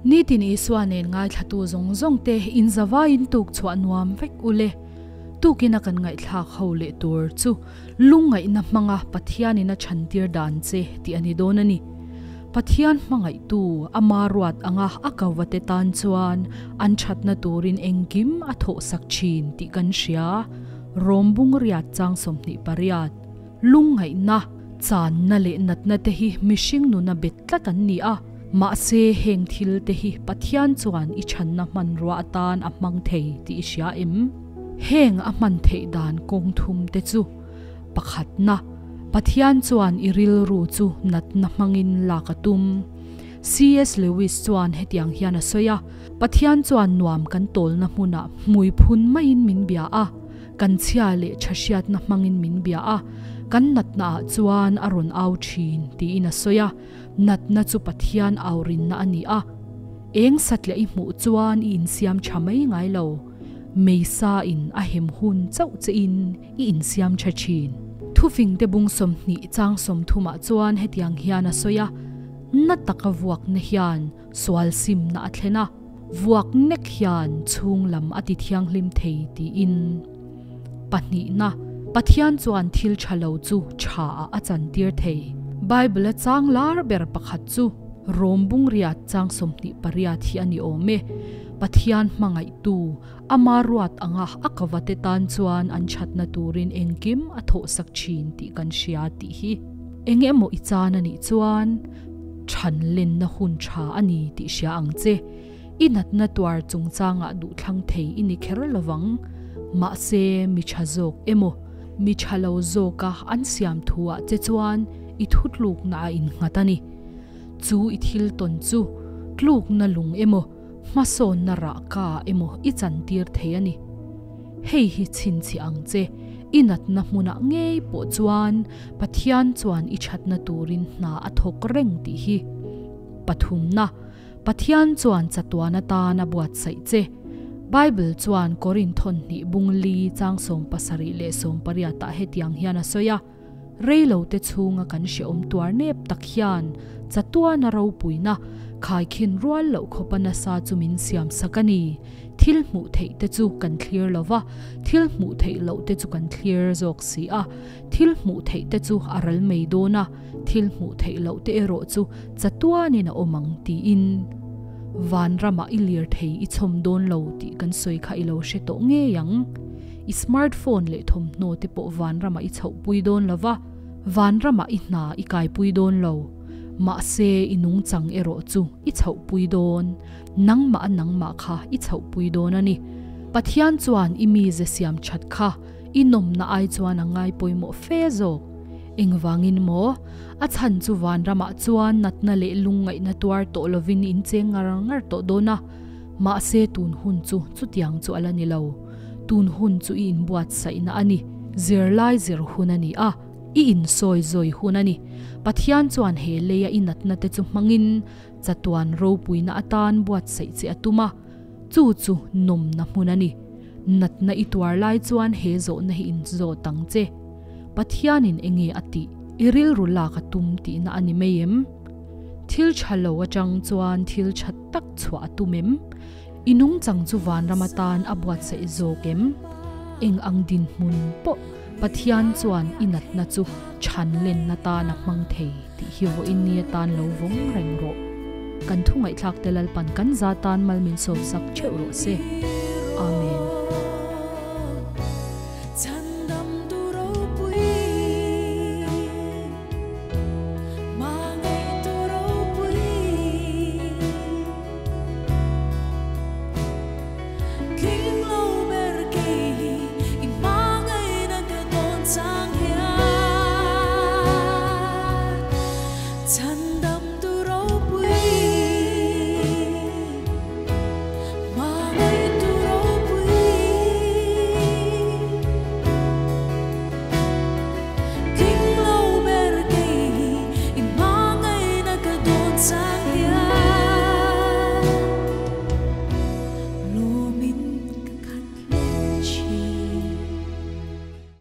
Nitin Isua nen ngaithlatu zawng zawng te in zavaiin tuk chhuah nuam vek ule. Tukin a kan ngaihthlak ho leh tur chu lungngaihna hmanga Pathianin a chhantir dan che tih a ni dawn a ni. Pathian hmangaihtu ama ruat anga a kova te tan chuan an thatna turin engkim a thawhsak thin tih kan hria. Rom bungriat chang 28. Lungngaihna, channa leh natna te hi mihring nuna bet tlat an ni a, mahse heng thil te hi Pathian chuan i chhanna hmanrua atan a hmang thei tih i hria em? Heng a hman theih dan kawng thum te chu, Pakhatna, Pathian chuan i rilru chu natna hmangin lak a tum. CS Lewis chuan hetiang hian a sawi a, Pathian chuan nuam kan tawlna hmunah hmui phun maiin min bia a, kan chhia leh tha hriatna hmangin min bia a, kan natna ah chuan a rawn au thin, tiin a sawi a. Natna chu Pathian au rinna a ni a, eng satliah i hmuh chuan i insiam tha mai ngai lo, meisa in a hem hun chauh che in i insiam tha thin. Thufing te bung 20 chang 30 ah chuan hetiang hian a sawi a, Na taka vuakna hian sual simna a thlen a, vuak nek hian chhung lam a ti thianghlim thei tiin. Pahnihna, Pathian chuan thil tha lo chu tha ah a chantir thei. Bible a chang lar ber pakhat chu Rom bungriat chang 28 hi a ni awm e. Pathian hmangaihtu, ama ruat anga a kavate tan chuan an thatna turin engkim a thawhsak thin tih kan hria tih hi. Eng emaw i chan a nih chuan than lenna hun tha a ni tih hria ang che. I natna tuar chungchangah duhthlang thei i ni kher lovang. Mahse mi tha zawk emaw, mi tha lo zawka an siam thuah che chuan i thutlukna a innghat a ni. Chu i thil tawn chu tlukna lung emaw, hmasawnna rahka emaw i chantir thei a ni. Hei hi chhinchhiah ang che, i natna hmunah ngei pawh chuan Pathian chuan i thatna turin hna a thawk reng tih hi. Pathumna, Pathian chuan chatuan atan a buatsaih che. Bible chuan Korinthon hnih bung li chang 70 leh 80 ah hetiang hian a sawi a, Reilo te chhunga kan hreawm tuar nep tak hian chatuan a ropuina khaikhin rual loh khawpa nasa chu min siam sak a ni. Thil hmuh theih te chu kan thlir lova, thil hmuh theih loh te chu kan thlir zawk si a. Thil hmuh theih te chu a ral mai dawn a, thil hmuh theih loh te erawh chu chatuanin a awm ang tiin. Van ramah i lir thei i chhawm dawn lo tih kan sawi kha i lo hre tawh ngei ang. I smartphone leh thawmhnaw te pawh van ramah i chhohpui dawn lo va, van ramah i hna i kaipui dawn lo. Mahse i nungchang erawh chu i chhohpui dawn. Nangmah a nangmah kha i chhohpui dawn a ni. Pathian chuan i mize siam that kha i nawmna ai chuan a ngai pawimawh fe zawk. Engvangin maw? A chhan chu van ramah chuan natna leh lungngaihna tuar tawh lovin in cheng ngar ngar tawh dawn a. Mahse tun hun chu chutiang chu a la ni lo. Tun hun chu i inbuatsaihna a ni. Zirlai zir hun a ni a, i insawi zawi hun a ni. Pathian chuan he leia i natna te chu hmangin chatuan ropuina atan buatsaih che a tum a, chu chu nawmna hmun a ni. Natna i tuar lai chuan he zawhna hi inzawt ang che. Pathianin enge a tih? I rilru lak a tum tihna a ni mai em? Thil tha lo atang chuan thil tha tak chhuah a tum em? I nungchang chu vanram atan a buatsaih zawk em? Eng ang dinhmun pawh Pathian chuan i natna chu chhan lenna tan a hmang thei tih hi vawiin ni atan lo vawng reng rawh. Kan thu ngaihthlak te Lalpan kan za tan mal min sawmsak theuh rawh se. Amen.